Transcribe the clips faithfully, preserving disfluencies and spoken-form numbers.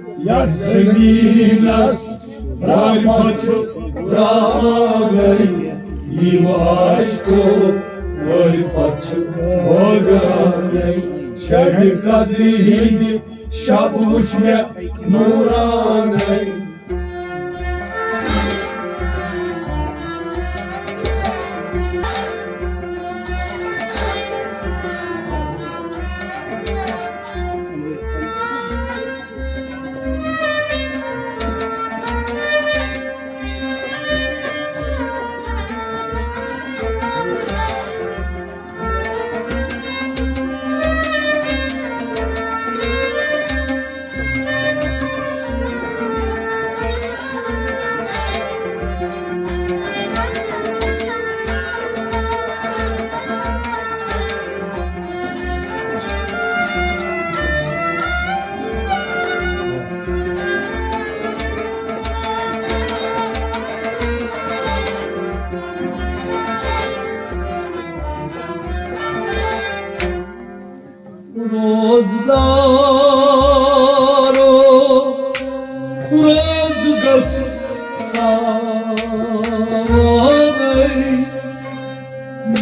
یتھ زمینس رحمت چھُ تراوانٕے، یِیِو عاشقو، معرفت چھُ بٲگرانٕے۔ شبِ قدرِ ہٕنٛدِ شب وُچھ مےٚ نورانٕے۔ روزدارو، روز گژھ تھاوٕنۍ،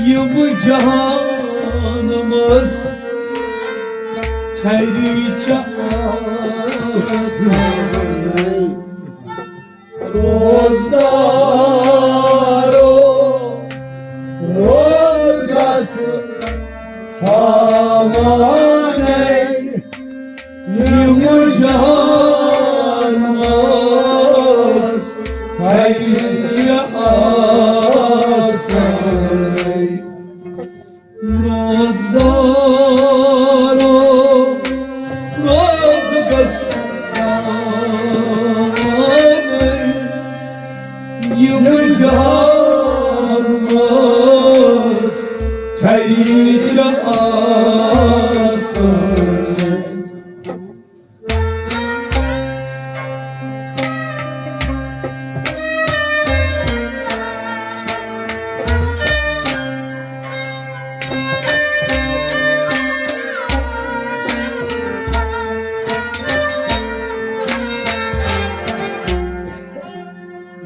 یِم جہانمس ٹھری چھِ آسان۔ روزدارو، روز گژھ تھاوانٕے، یِم جہانمس ٹھری چھِ آسان۔ روزدارو، روز گژھ تھاوٕنۍ، یِم جہانمس ٹھری چھِ آسان۔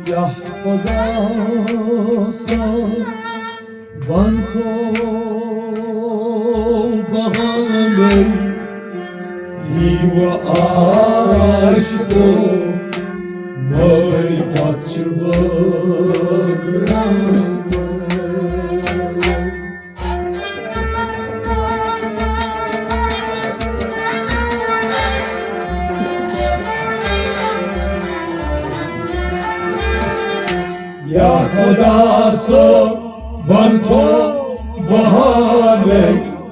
یا خدا سا بنتو بہانٕے، یی و عاشقو، معرفت چھِ بٲگرانٕے۔ یا خدا سا بنتو بہانٕے،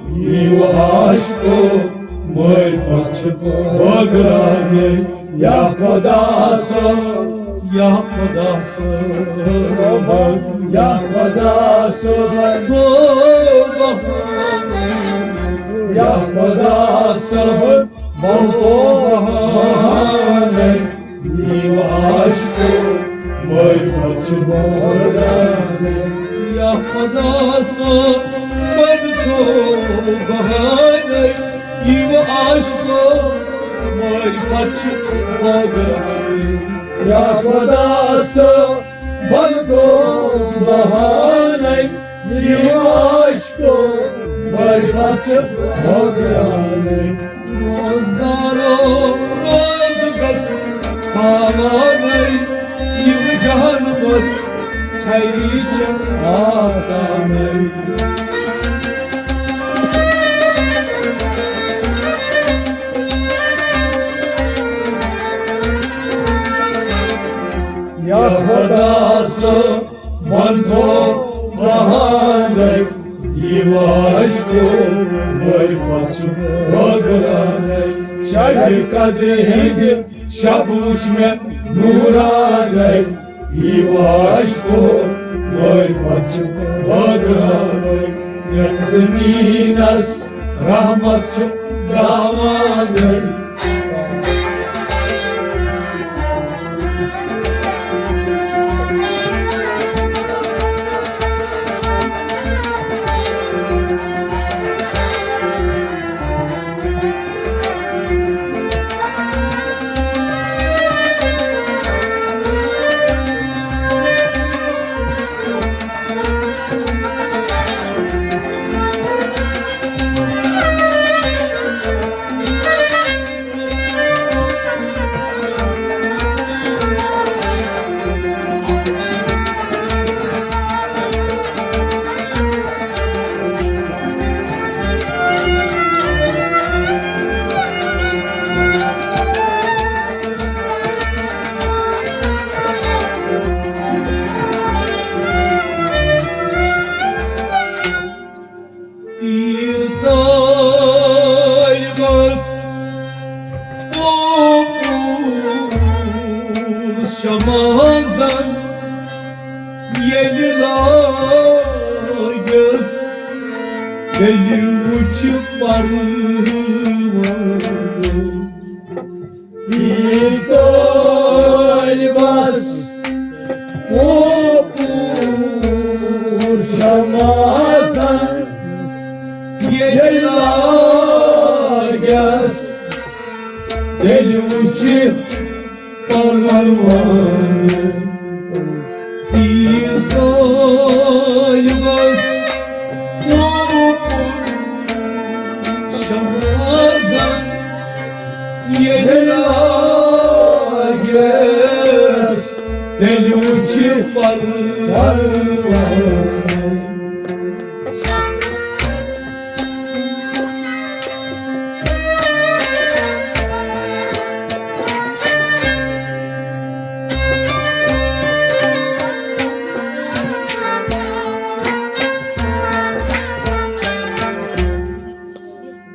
یی و عاشقو، معرفت چھِ بٲگرانٕے۔ یا خدا سا، یا خدا سا، یا خدا سا، یا خدا سا، بنتو بہانٕے، یی و عاشقو، معرفت چھِ بٲگرانٕے۔ یا خدا سا بنتو بہانٕے، یی و عاشقو، معرفت چھِ بٲگرانٕے۔ یا خدا سا بنتو بہانٕے، یی و عاشقو، معرفت چھِ بٲگرانٕے۔ روزدارو، روز گژھ تھاوانٕے، یِم جہانمس ٹھری چھِ آسانٕے۔ یا خدا سا بنتو بہانٕے، یی و عاشقو، معرفت چھِ بٲگرانٕے۔ شبِ قدرِ ہٕنٛدِ شب وُچھ مےٚ نورانٕے، یی و عاشقو، معرفت چھِ بٲگرانٕے۔ یتھ زمینس رحمت چھِ تراوانٕے۔ پیٖر طالبس پوٚپُس شمازن ییٚلہِ لاگٮ۪س، تیٚلہِ وُچھِ پروانہٕ۔ پیٖر طالبس پوٚپُس شمازن ییٚلہِ لاگٮ۪س، تیٚلہِ وُچھِ پروانہٕ۔ پیٖر طالبس پوٚپُس شمازن ییٚلہِ لاگٮ۪س، تیٚلہِ وُچھِ پروانہٕ۔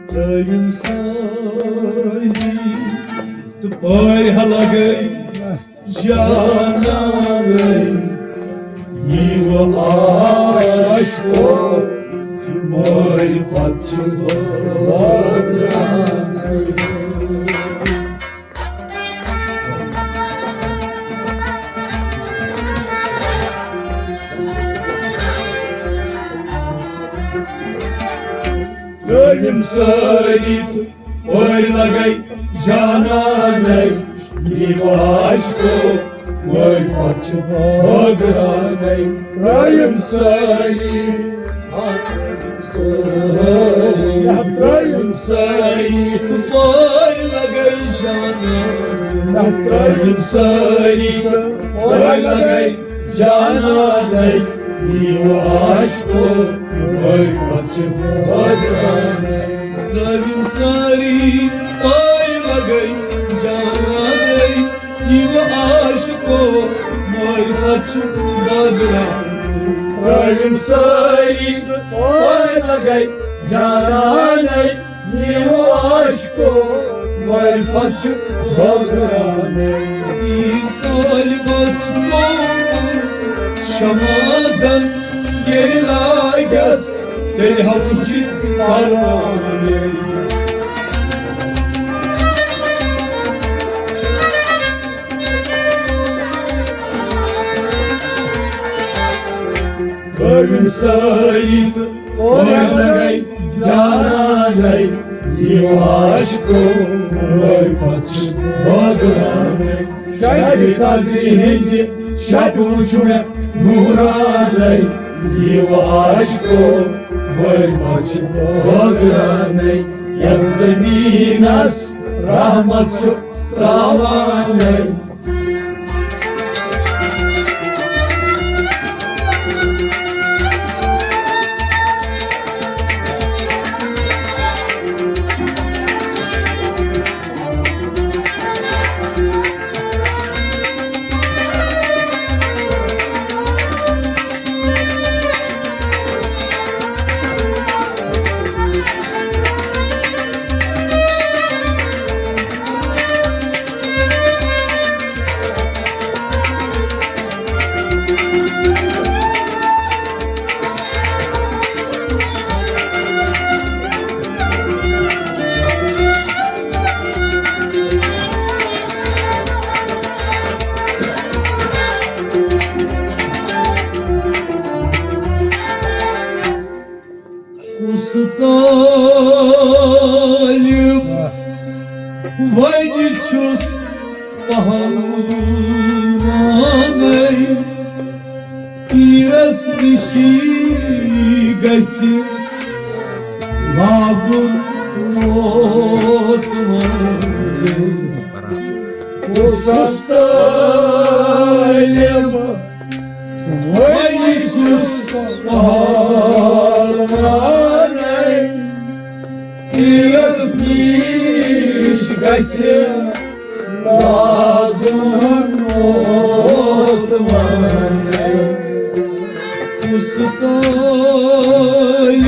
ترٲوِم سٲری تہٕ پٲرۍ ہا لگٲے جانانے، یی وۄنۍ عاشقو معرفت چھِ بٲگرانے۔ ترٲوِم سٲری تہٕ پٲرۍ لگے جانانے، یی وۄنۍ عاشقو معرفت چھِ بٲگرانے۔ ترٲوِم سٲری، سٲری، ترٲوِم سٲری تہٕ پٲرۍ لگے جانانے۔ ترٲوِم سٲری تہٕ پٲرۍ لگے جانانے، یی وۄنۍ عاشقو معرفت چھِ بٲگرانے۔ ترٲوِم سٲری پٲرۍ لگے جانانے، یی وۄنۍ عاشقو معرفت چھِ بٲگرانے۔ ترٲوِم سٲری تہٕ پٲرۍ لگے جانانے، یی وۄنۍ عاشقو معرفت چھِ بٲگرانے۔ یی طالبس پوٚپُس شمازن ییٚلہِ لاگٮ۪س، تیٚلہِ ہا وُچھِ پروانہٕ۔ ترٲوِم سٲری تہٕ پٲرۍ لگے جانانے، یی وۄنۍ عاشقو معرفت چھِ بٲگرانے۔ شبِ قدرِ ہٕنٛدِ شبِ وُچھ مےٚ نوٗرانے، یی وۄنۍ عاشقو معرفت چھِ بٲگرانے۔ یتھ زمینس رحمت چھُ تراوانے۔ کُس طالب وۄنۍ چھُس پہلوانَے، پیٖرس نِشی گژھِ لاگُن ووت وۄنۍ۔ کُس طالب وۄنۍ چھُس پہلوانَے، پیٖرس نِش گژھِ لاگُن ووت وۄنۍ۔ کُس طالب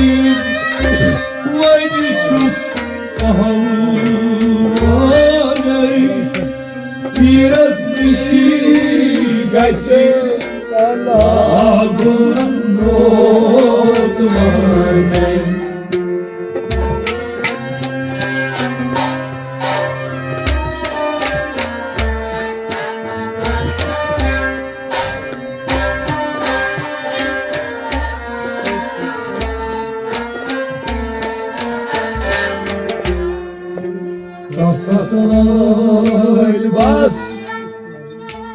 رسول بس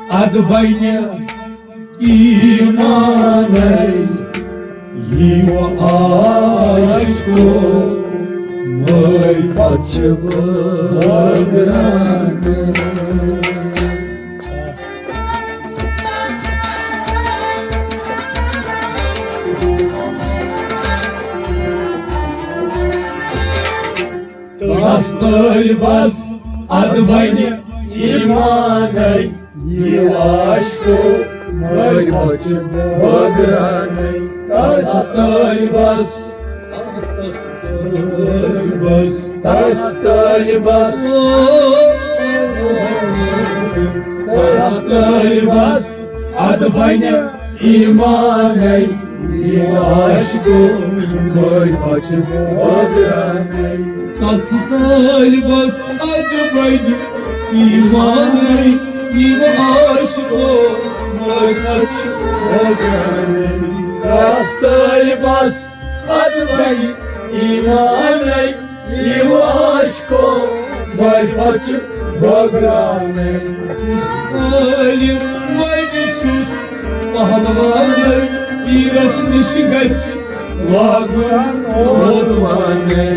اد بنہِ ایمانَے، یہِ و عاشقو معرفت چھِ بٲگراونہٕ۔ تس طٲلبس اد بنہِ ایمانَے، یہِ عاشقو معرفت چھِ بٲگراونَے۔ تس طٲلبس، تس طٲلبس، تس طٲلبس، تس طٲلبس اد بنہِ ایمانَے، یہِ عاشقو معرفت چھِ بٲگراونَے۔ تس طٲلبس اد بنہِ ایمانَے، یہِ عاشقو معرفت چھِ بٲگراونَے۔ تس طٲلبس اد بنہِ ایمانَے، یہِ عاشقو معرفت چھِ بٲگراونَے۔ یُس عالم وۄنۍ چھُس پہلوانَے، پیٖرس نِش گژھِ لاگُن ووتوانَے۔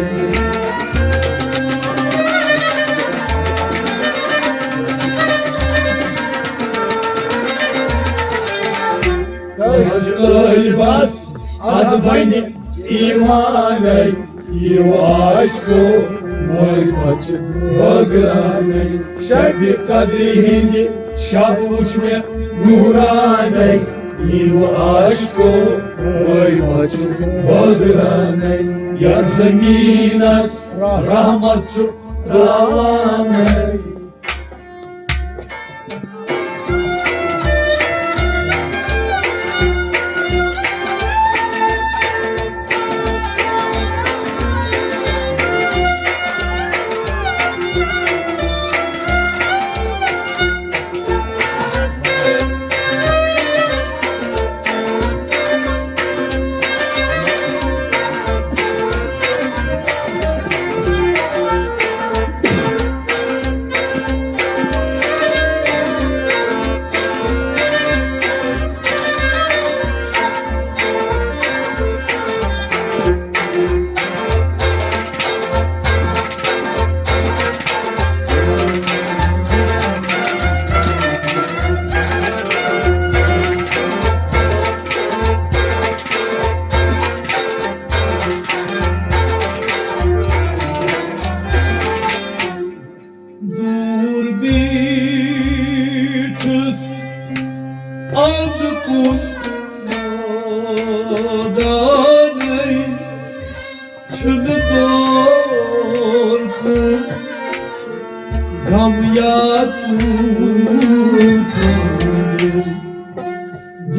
تس طٲلبس اد بنہِ ایمانَے، یہِ عاشقو معرفت چھِ بٲگراونَے۔ شبِ قدرِ ہِنٛدِ شب وُچھ مےٚ نورانَے، یہِ عاشقو معرفت چھِ بٲگراونَے۔ یتھ زمینس رحمت چھُ تراوانَے۔ دوٗر بیٖٹھٕس اَنٛد کُن نادانَے، چھُنہٕ تور کُن غم یا طوفان۔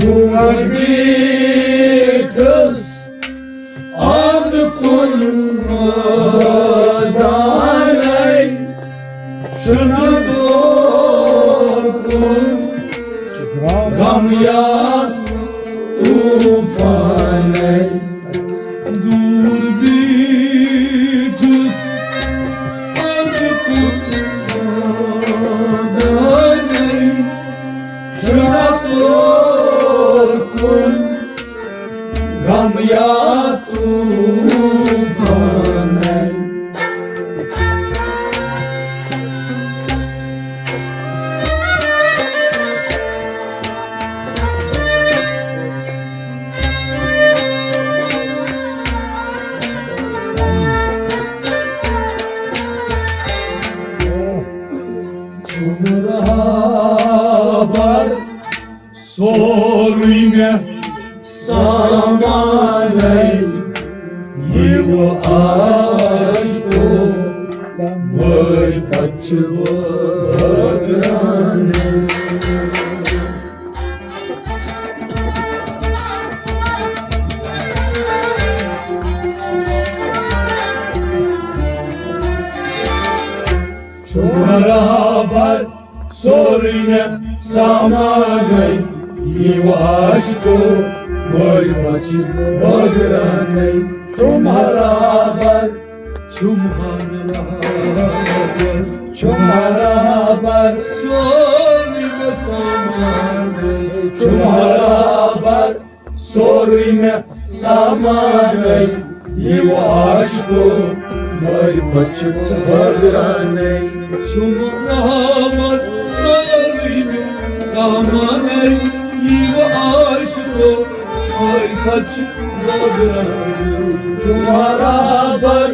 دوٗر بیٖٹھٕس اَنٛد کُن نادانَے، چھُنہٕ تور کُن غم یا طوفانَے۔ دوٗر بیٖٹھٕس اَنٛد کُن نادانَے، چھُنہٕ تور کُن غم یا طوفانَے۔ چھُنہٕ رہبر سورُے مےٚ سامانَے، یہِ و عاشقو معرفت چھِ بٲگراونَے۔ برابر سورُے مےٚ سامانَے، یِیِو عاشقو، معرفت چھِ بٲگرانَے۔ چھُم برابر، چھُم برابر، چھُم برابر سورُے مےٚ سامانَے، چھُم برابر سورُے مےٚ سامانَے، یِیِو عاشقو، معرفت چھِ بٲگرانَے۔ چھُم برابر سورُے مےٚ سامانَے، یِیِو عاشقو، معرفت چھِ بٲگرانَے۔ چھُم برابر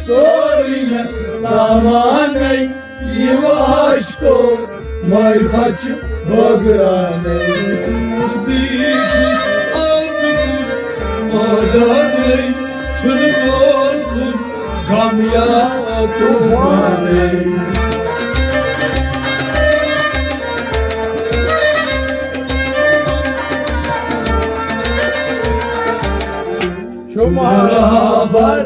سورُے مےٚ سامانَے، یِیِو عاشقو، معرفت چھِ بٲگرانَے۔ بیٖٹھِس آبہٕ کُن مٲدانَے، چھُنہٕ ژون کُن غم یا طوفانَے۔ چھُم برابر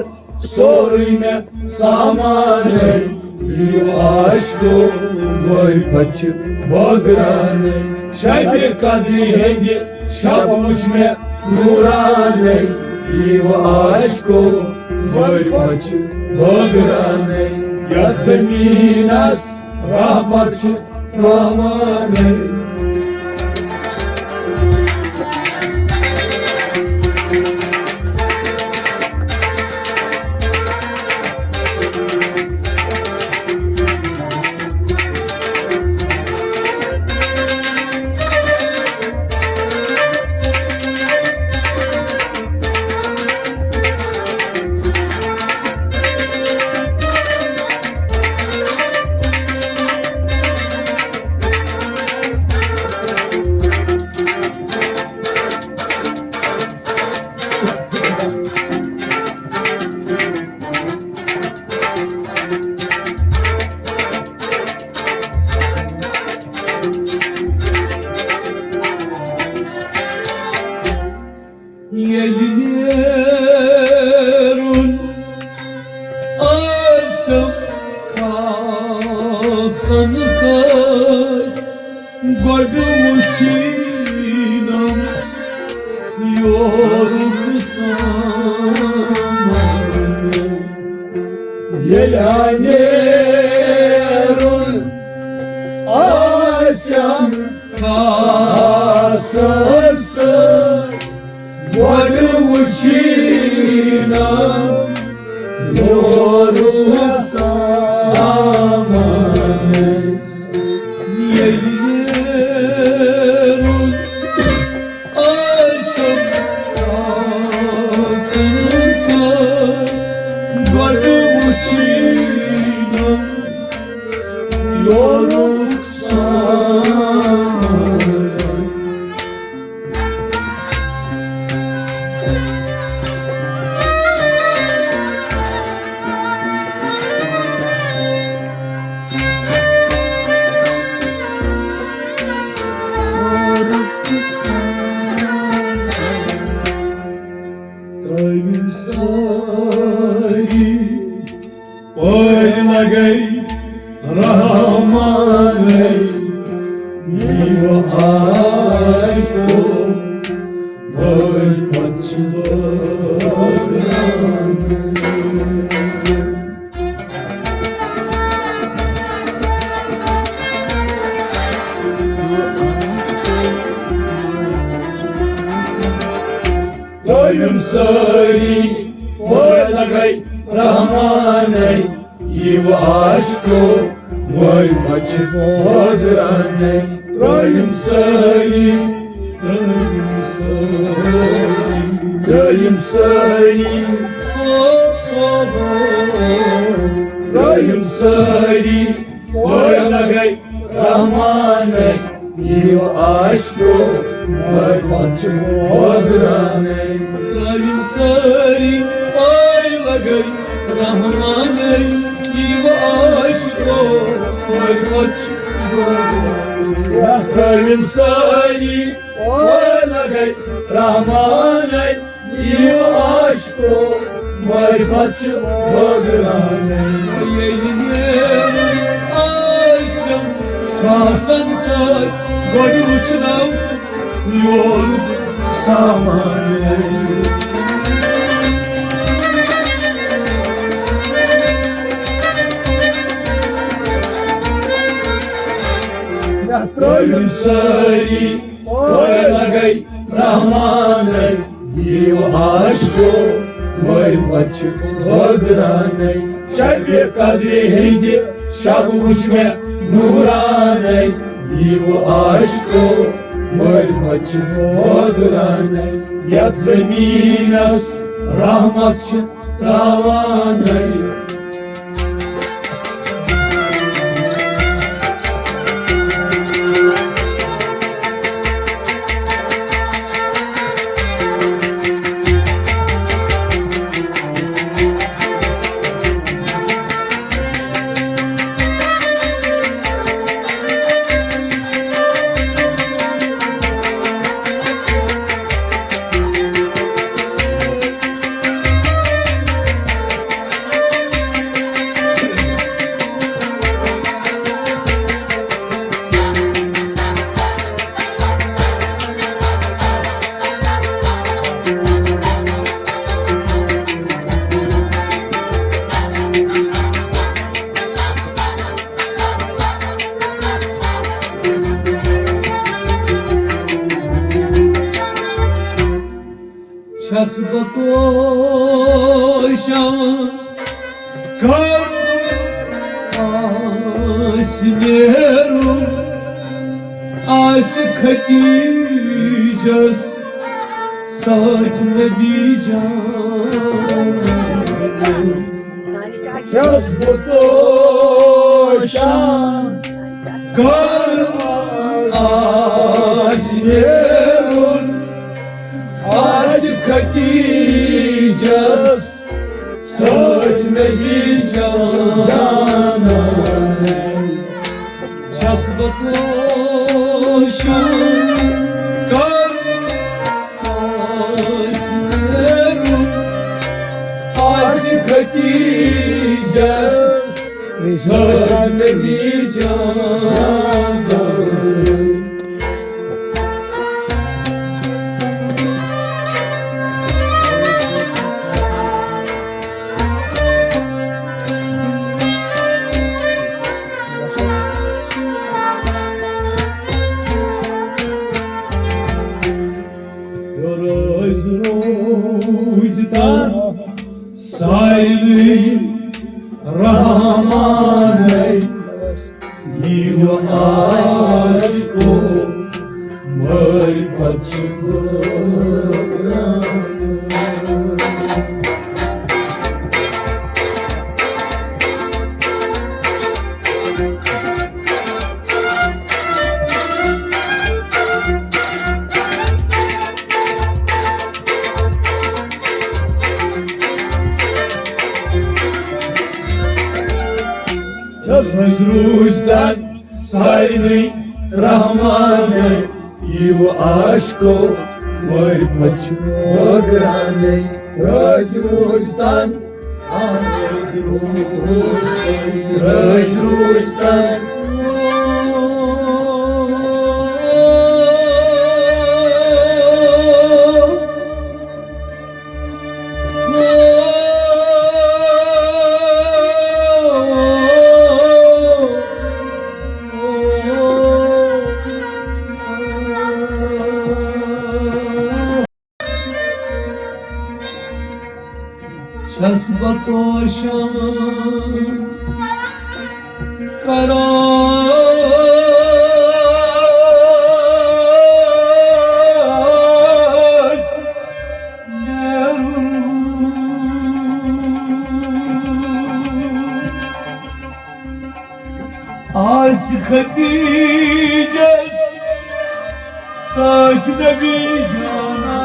سورُے مےٚ سامانَے، یِیِو عاشقو، معرفت چھِ بٲگرانَے۔ شبِ قدرِ ہٕنٛدِ شب وُچھ مےٚ نوٗرانَے، یِیِو عاشقو، معرفت چھِ بٲگرانَے۔ یَتھ زٔمیٖنَس رحمت چھِ تھاوانَے۔ ییٚلہِ نیرُن آسٮ۪م خاصن سۭتۍ، گۄڈٕ وُچھِنم یورُک سامان۔ ییٚلہِ نیرُن آسٮ۪م خاصن سۭتۍ، گۄڈٕ وُچھِنم یورُک سامان۔ ییٚلہِ نیرُن آسٮ۪م خاصن سۭتۍ، گۄڈٕ وُچھِنم یورُک سامان۔ ترٛٲوِم سٲری پٲرۍ لگے رحمانَے، یِیِو عاشقو، پٲرۍ پتہٕ چھِ بٲگرانَے۔ ترٛٲوِم سٲری پٲرۍ لگے رحمانَے، یِیِو عاشقو، معرفت چھِ بٲگرانَے۔ ترٛٲوِم سٲری، ترٛٲوِم سٲری، ترٛٲوِم سٲری، او، او، او، ترٛٲوِم سٲری پٲرۍ لگے رحمانَے، یِیِو عاشقو، معرفت چھِ بٲگرانَے۔ ترٛٲوِم سٲری پٲرۍ لگے رحمانَے، یِیِو عاشقو، معرفت چھِ بٲگرانَے۔ ترٛٲوِم سٲری پٲرۍ لگے رحمانَے، یِیِو عاشقو، معرفت چھِ بٲگرانَے۔ ییٚلہِ نیرُن آسن سۭتۍ گۄڈٕ وٕچھنو یورُک سامانَے۔ ترٲوِن سٲری پٲے لگے رحمانَے۔ یِیِو عاشقو، معرفت چھِ بٲگرانَے۔ شبِ قدرِ ہِنٛدِ شب وٕچھ مےٚ نورانَے۔ یِیِو عاشقو، معرفت چھِ بٲگرانَے۔ یَتھ زٔمیٖنَس رحمت چھِ ترٛاوانَے۔ چھَس بہٕ توشان کر آسہِ نیرُن، آسہِ ختیٖجس سۭتۍ نبی جان۔ چھَس بہٕ توشان کر آسہِ نیرُن، آسہِ ختیٖجس سۭتۍ نبی جان۔ چھَس بہٕ توشان کر آسہِ نیرُن، آسہِ ختیٖجس سۭتۍ نبی جان۔ روز روز تام سارنٕے رحمانَے۔ یِیِو عاشقو، معرفت چھُ بٲگراوُن۔ چھَس روز روز تام سارنٕے رحمانَے۔ یِیِو عاشقو، معرفت چھُ بٲگراوُن۔ روز روز تام، روز روز تام۔ چھَس بہٕ توشان کر آسہِ نیرُن، آسہِ ختیٖجس سۭتۍ نبی جانا۔